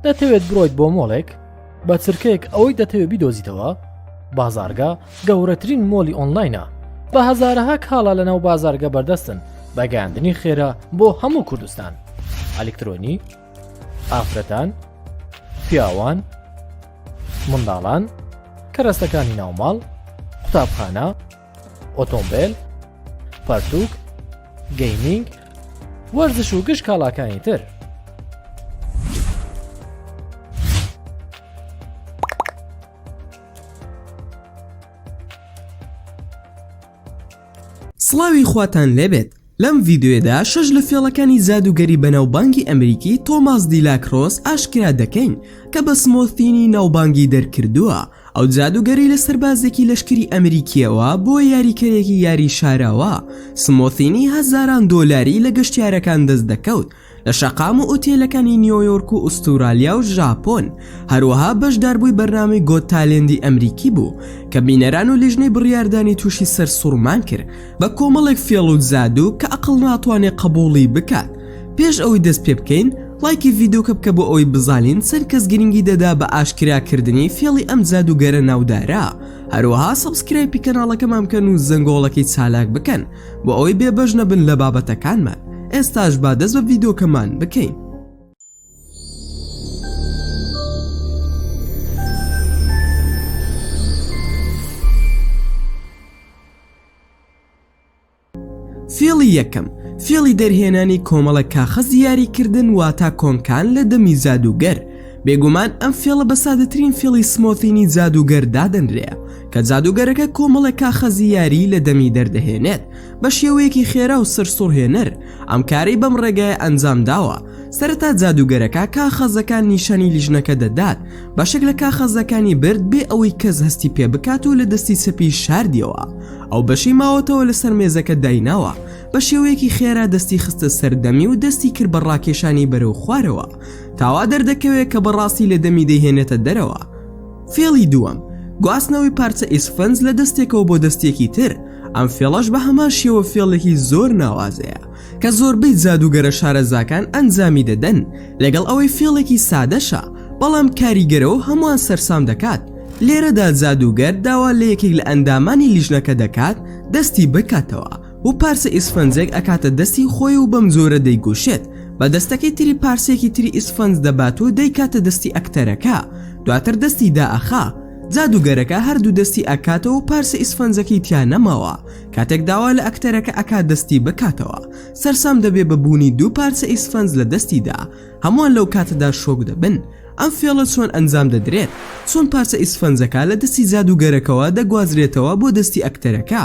دەتەوێت بڕۆیت بۆ مۆڵێک؟ بە چرکەیەک ئەوەی دەتەوێت بیدۆزیتەوە؟ بازارگە گەورەترین مۆڵی ئۆنلاینە بە هەزارەها کاڵا لەناو بازارگە بەردەستن بە گەیاندنی خێرا بۆ هەموو کوردستان ئەلکترۆنی ئافرەتان پیاوان منداڵان کەرەستەکانی ناوماڵ قوتابخانە ئۆتۆمبێل، پەرتوک، gaming، وەرزش و گشت کاڵاکانی تر. سڵاوی خواتان لێبێت لەم ڤیدیۆیەدا شەش لە فێڵەکانی جادووگەری بەناوبانگی ئەمریکی تۆماس دیلاکرۆس ئاشکرا دەکەین کە بە سمۆثینی ناوبانگی دەرکردووە ئەو جادووگەرەی لە سەربازێکی لەشکری ئەمریکییەوە بۆ یاریکەرێکی یاری شاراوە سمۆثینی هەزاران دۆلاری لە گەشتیارەکان دەست دەکەوت لە شەقام و ئوتێلەکانی نیۆیۆرک و ئوستورالیا و ژاپۆن هەروەها بەشداربووی بەرنامەی Got Talent ی ئەمریکی بوو کە بینەران و لیژنەی بڕیاردانی تووشی سەرسوڕمان کرد بە کۆمەڵێک فێڵ و جادوو کە ئەقڵ ناتوانێت قبوڵی بکات پێش ئەوەی دەست پێ بکەین ڵایکی ڤیدۆکە بکە بۆ ئەوەی بزانین چەند کەس گرنگی دەدا بە ئاشکرا کردنی فێڵی ئەم جادوگەرە ناودارە هەروەها subscribe ی کەناڵەکەمان بکەن و زەنگۆڵەکەی چالاک بکەن بۆ ئەوەی بێبەش نەبن لە بابەتەکانمان ئێستاش با دەست بە ڤیدۆکەمان بکەین. فێڵی یەکەم، فێڵی دەرهێنانی کۆمەڵێک کاخەزی یاریکردن واتا کۆنکان لە دەمی جادووگەر، بێگومان ئەم فێڵە بە سادەترین فێڵی سمۆثینی جادووگەر دادەنرێ کە جادووگەرەکە کۆمەڵێک کاخەزی یاری لە دەمی دەردەهێنێت بە شێوەیەکی خێرا و سەرسوڕهێنەر ئەم کارەی بەم ڕێگایە ئەنجام داوە سەرەتا جادووگەرەکە کاخەزەکان نیشانی لیژنەکە دەدات بەشێک لە کاخەزەکانی برد بێ ئەوەی کەس هەستی پێ بکات و لە دەستی چەپی شاردیەوە ئەو بەشەی ماوەتەوە لەسەر مێزەکە دایناوە، بە شێوەیەکی خێرا دەستی خستە سەر دەمی و دەستی کرد بە ڕاکێشانی بەرەو خوارەوە تا وا دەردەکەوێت کە بەڕاستی لە دەمی دەیهێنێتە دەرەوە. فێڵی دووەم، گواستنەوەی پارچە ئیسفەنج لە دەستێکەوە بۆ دەستێکی تر، ئەم فێڵەش بە هەمان شێوە فێڵێکی زۆر ناوازەیە کە زۆربەی جادووگەرە شارەزاکان ئەنجامی دەدەن، لەگەڵ ئەوەی فێڵێکی سادەشە بەڵام کاریگەرە و هەمووان سەرسام دەکات، لێرەدا جادووگەر داوا لە یەکێک لە ئەندامانی لیژنەکە دەکات دەستی بکاتەوە و پارچە ئیسفەنجێک ئەکاتە دەستی خۆی و بەم جۆرە دەیگوشێت بە دەستەکەی تری پارچەیەکی تری ئیسفەنج دەبات و دەیکاتە دەستی ئەکتەرەکە دواتر دەستی دائەخا جادووگەرەکە هەردوو دەستی ئەکاتەوە و پارچە ئیسفەنجەکەی تیا نەماوە کاتێک داوا لە ئەکتەرەکە ئەکات دەستی بکاتەوە سەرسام دەبێ بە بوونی دوو پارچە ئیسفەنج لە دەستیدا هەمووان لەو کاتەدا شۆک دەبن. ئەم فێڵە چۆن ئەنجام دەدرێت؟ چۆن پارچە ئیسفەنجەکە لە دەستی جادووگەرەکەوە دەگوازرێتەوە بۆ دەستی ئەکتەرەکە؟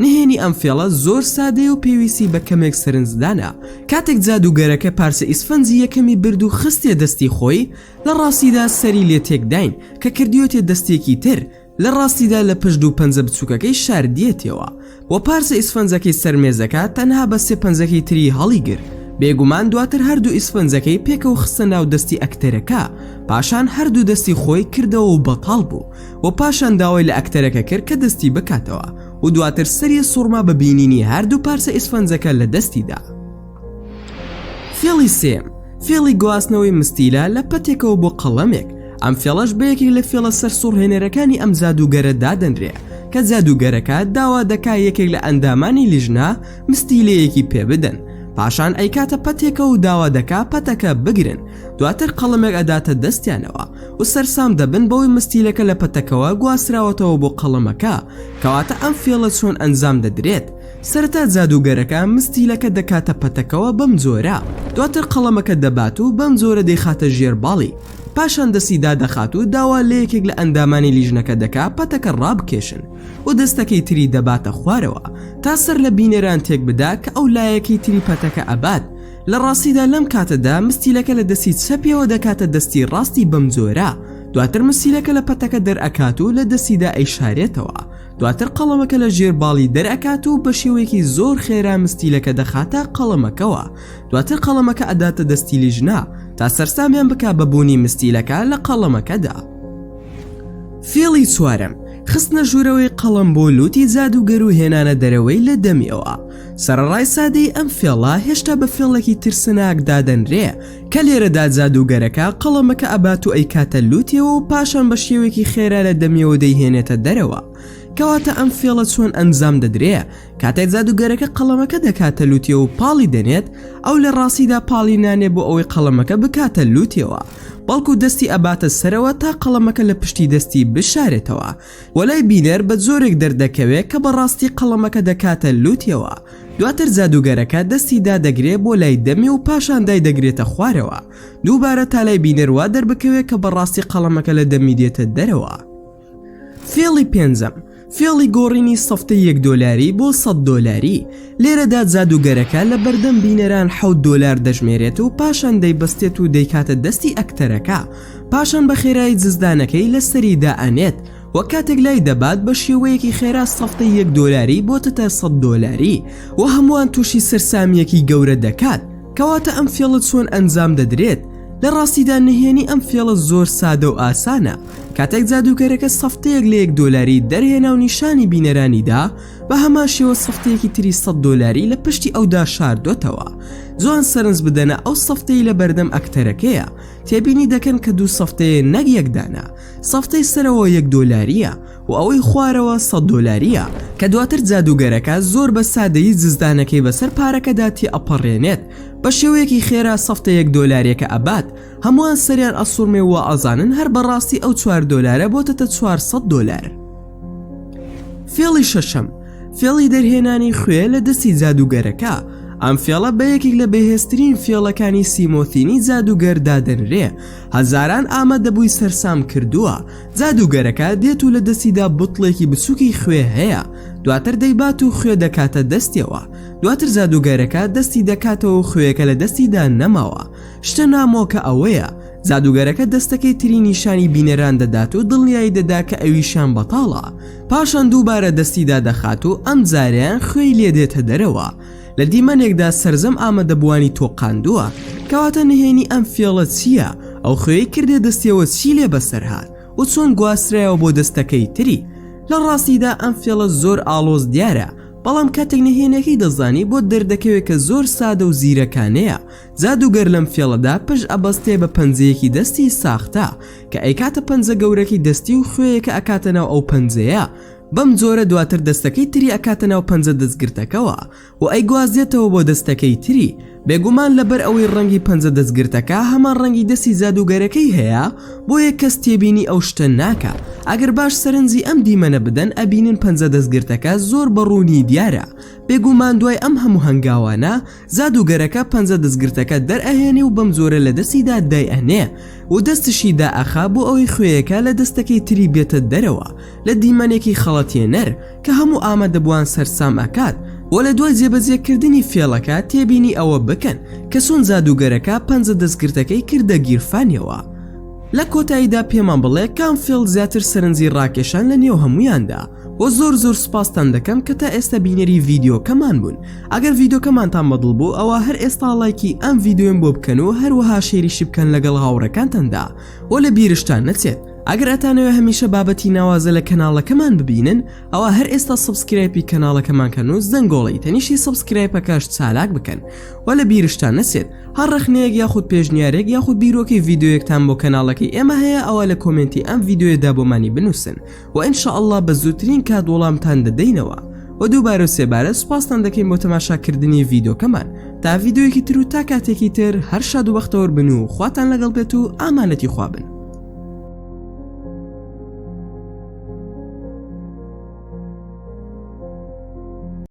نهێنی ئەم فێڵە زۆر سادەیە و پێویستی بە کەمێک سەرنجدانە. کاتێک جادووگەرەکە پارچە ئیسفەنجی یەکەمی برد و خستیە دەستی خۆی، لە ڕاستیدا سەری لێ تێکداین کە کردیۆتیە دەستێکی تر، لە ڕاستیدا لە پشت دوو پەنجە بچووکەکەی شاردیەتیەوە و پارچە ئیسفەنجەکەی سەر مێزەکە تەنها بە سێ پەنجەکەی تری هەڵیگرت، بێگومان دواتر هەردوو ئیسفەنجەکەی پێکەوە خستە ناو دەستی ئەکتەرەکە، پاشان هەردوو دەستی خۆی کردەوە و بەتاڵ بوو و پاشان داوای لە ئەکتەرەکە کرد کە دەستی بکاتەوە و دواتر سەری سوڕما بە بینینی هەردوو پارچە ئیسفەنجەکە لە دەستیدا. فێڵی سێیەم، فێڵی گواستنەوەی مستیلە لە پەتێکەوە بۆ قەڵەمێک، ئەم فێڵەش بە یەکێک لە فێڵە سەرسوڕهێنەرەکانی ئەم جادووگەرە دادەنرێ، کە جادووگەرەکە داوا دەکا یەکێک لە ئەندامانی لیژنە مستیلەیەکی پێ بدەن، پاشان ئەیکاتە پەتێکەوە و داوا دەکا پەتەکە بگرن، دواتر قەڵەمێک ئەداتە دەستیانەوە و سەرسام دەبن بەوەی مستیلەکە لە پەتەکەوە گواستراوەتەوە بۆ قەڵەمەکە، کەواتە ئەم فێڵە چۆن ئەنجام دەدرێت؟ سەرەتا جادووگەرەکە مستیلەکە دەکاتە پەتەکەوە بەم جۆرە، دواتر قەڵەمەکە دەبات و بەم جۆرە دەیخاتە ژێر باڵی، پاشان دەستی دادەخات و داوا لە یەکێک لە ئەندامانی لیژنەکە دەکا پەتەکە ڕابکێشن و دەستەکەی تری دەباتە خوارەوە تا سەر لە بینەران تێک بدا کە ئەو لایەکەی تری پەتەکە ئەبات، لە ڕاستیدا لەم کاتەدا مستیلەکە لە دەستی چەپیەوە دەکاتە دەستی ڕاستی بەم جۆرە، دواتر مستیلەکە لە پەتەکە دەرئەکات و لە دەستیدا ئەیشارێتەوە. دواتر قەڵەمەکە لە ژێر باڵی دەرئەکات و بە شێوەیەکی زۆر خێرا مستیلەکە دەخاتە قەڵەمەکەوە دواتر قەڵەمەکە ئەداتە دەستی لیژنە تا سەرسامیان بکا بە بوونی مستیلەکە لە قەڵەمەکەدا. فێڵی چوارەم، خستنە ژوورەوەی قەڵەم بۆ لوتی جادووگەر و هێنانە دەرەوەی لە دەمیەوە. سەرەڕای سادەیی ئەم فێڵە هێشتا بە فێڵێکی ترسناک دادەنرێ کە لێرەدا جادووگەرەکە قەڵەمەکە ئەبات و ئەیکاتە لوتیەوە و پاشان بە شێوەیەکی خێرا لە دەمیەوە دەیهێنێتە دەرەوە. کەواتە ئەم فێڵە چۆن ئەنجام دەدرێ؟ کاتێک جادووگەرەکە قەڵەمەکە دەکاتە لوتیەوە و پاڵی دەنێت، ئەو لە ڕاستیدا پاڵی نانێ بۆ ئەوەی قەڵەمەکە بکاتە لوتیەوە، بەڵکو دەستی ئەباتە سەرەوە تا قەڵەمەکە لە پشتی دەستی بشارێتەوە و لای بینەر بە جۆرێک دەردەکەوێ کە بەڕاستی قەڵەمەکە دەکاتە لوتیەوە. دواتر جادووگەرەکە دەستی دادەگرێ بۆ لای دەمی و پاشان دایدەگرێتە خوارەوە دووبارە تا لای بینەر وا دەربکەوێ کە بەڕاستی قەڵەمەکە لە دەمی دێتە دەرەوە. فێڵی پێنجەم، فێڵی گۆڕینی سەفتەی یەک دۆلاری بۆ سەت دۆلاری، لێرەدا جادووگەرەکە لە بەردەم بینەران حەوت دۆلار دەژمێرێت و پاشان دەیبەستێت و دەیکاتە دەستی ئەکتەرەکە، پاشان بە خێرایی جزدانەکەی لە سەری دائەنێت و کاتێک لای دەبات بە شێوەیەکی خێرا سەفتەی یەک دۆلاری بۆتەتە سەت دۆلاری و هەمووان تووشی سەرسامییەکی گەورە دەکات. کەواتە ئەم فێڵە چۆن ئەنجام دەدرێت؟ لە ڕاستیدا نهێنی ئەم فێڵە زۆر سادە و ئاسانە، کاتێک جادووگەرەکە سەفتەیەک لە یەک دۆلاری دەرهێنا و نیشانی بینەرانی دا، بە هەمان شێوە سەفتەیەکی تری سەت دۆلاری لە پشتی ئەودا شاردۆتەوە. جوان سەرنج بدەنە ئەو سەفتەی لە بەردەم ئەکتەرەکەیە، تێبینی دەکەن کە دوو سەفتەیە نەک یەک دانە، سەفتەی سەرەوە یەک دۆلارییە و ئەوەی خوارەوە سەت دۆلارییە، کە دواتر جادووگەرەکە زۆر بە سادەیی جزدانەکەی بەسەر پارەکەدا تێئەپەڕێنێت، بە شێوەیەکی خێرا سەفتە یەک دۆلاریەکە ئەبات، هەمووان سەریان ئەسوڕمێ و وائەزانن هەر بەڕاستی ئەو چوار دۆلارە بۆتەتە 400 دۆلار. فێڵی شەشەم، فێڵی دەرهێنانی خوێ لە دەستی جادووگەرەکە، ئەم فێڵە بە یەکێک لە بەهێزترین فێڵەکانی سیمۆثینی جادووگەر دادەنرێ، هەزاران ئامادەبووی سەرسام کردووە، جادووگەرەکە دێت و لە دەستیدا بوتڵێکی بچووکی خوێ هەیە، دواتر دەیبات و خوێ دەکاتە دەستیەوە، دواتر جادووگەرەکە دەستی دەکاتەوە و خوێیەکە لە دەستیدا نەماوە، شتە نامۆکە ئەوەیە، جادووگەرەکە دەستەکەی تری نیشانی بینەران دەدات و دڵنیایی دەدا کە ئەویشیان بەتاڵە، پاشان دووبارە دەستی دادەخات و ئەمجارەیان خوێی لێ دێتە دەرەوە. لە دیمەنێکدا سەرجەم ئامادەبووانی تۆقاندووە، کەواتە نهێنی ئەم فێڵە چییە؟ ئەو خوێی کردە دەستیەوە چی لێ بەسەر هات و چۆن گواسترایەوە بۆ دەستەکەی تری؟ لە ڕاستیدا ئەم فێڵە زۆر ئاڵۆز دیارە، بەڵام کاتێک نهێنیەکەی دەزانی بۆت دەردەکەوێت کە زۆر سادە و زیرەکانەیە. جادووگەر لەم فێڵەدا پشت ئەبەستێ بە پەنجەیەکی دەستی ساختە کە ئەیکاتە پەنجە گەورەکەی دەستی و خوێیەکە ئەکاتە ناو ئەو پەنجەیە، بەم جۆرە دواتر دەستەکەی تری ئەکاتە ناو پەنجە دەستگرتەکەوە و ئەیگوازێتەوە بۆ دەستەکەی تری، بێگومان لەبەر ئەوەی ڕەنگی پەنجە دەستگرتەکە هەمان ڕەنگی دەستی جادووگەرەکەی هەیە بۆیە کەس تێبینی ئەو شتە ناکا، ئەگەر باش سەرنجی ئەم دیمەنە بدەن ئەبینن پەنجە دەستگرتەکە زۆر بە ڕوونی دیارە، بێگومان دوای ئەم هەموو هەنگاوانە جادووگەرەکە پەنجە دەستگرتەکە دەرئەهێنێ و بەم جۆرە لە دەستیدا دایئەنێ و دەستشی دائەخا بۆ ئەوەی خوێیەکە لە دەستەکەی تری بێتە دەرەوە لە دیمەنێکی خەڵەتێنەر کە هەموو ئامادەبووان سەرسام ئەکات و لە دوای جێبەجێکردنی فێڵەکە تێبینی ئەوە بکەن کە چۆن جادووگەرەکە پەنجە دەستگرتەکەی کردە گیرفانیەوە. لە کۆتاییدا پێمان بڵێ کام فێڵ زیاتر سەرنجی ڕاکێشان لە نێو هەموویاندا؟ وە زۆر زۆر سوپاستان دەکەم کە تا ئێستا بینەری ڤیدیۆکەمان بوون ئەگەر ڤیدیۆکەمانتان بەدڵ بوو ئەوا هەر ئێستا ڵایکی ئەم ڤیدیۆیەم بۆ بکەن و هەروەها share یشی بکەن لەگەڵ هاوڕێکانتاندا وە لە بیرشتان نەچێت ئەگەر ئەتانەوێ هەمیشە بابەتی ناوازە لە کەناڵەکەمان ببینن ئەوا هەر ئێستا subscribe ی کەناڵەکەمان کەن و زەنگۆڵەی تەنیشتی subscribe ەکەش چالاک بکەن وە لە بیرشتان نەچێت هەر ڕەخنەیەک یاخود پێشنیارێک یاخود بیرۆکەی ڤیدیۆیەکتان بۆ کەناڵەکەی ئێمە هەیە ئەوا لە comment ی ئەم ڤیدیۆیەدا بۆمانی بنووسن وە ان شاء اللە بە زووترین کات وەڵامتان دەدەینەوە وە دووبارە و سێبارە سوپاستان دەکەین بۆ تەماشا کردنی ڤیدۆکەمان تا ڤیدۆیەکی تر و تا کاتێکی تر هەر شاد و بەختەوەر بن و خواتان لەگەڵ بێت و ئامانەتی خوا بن.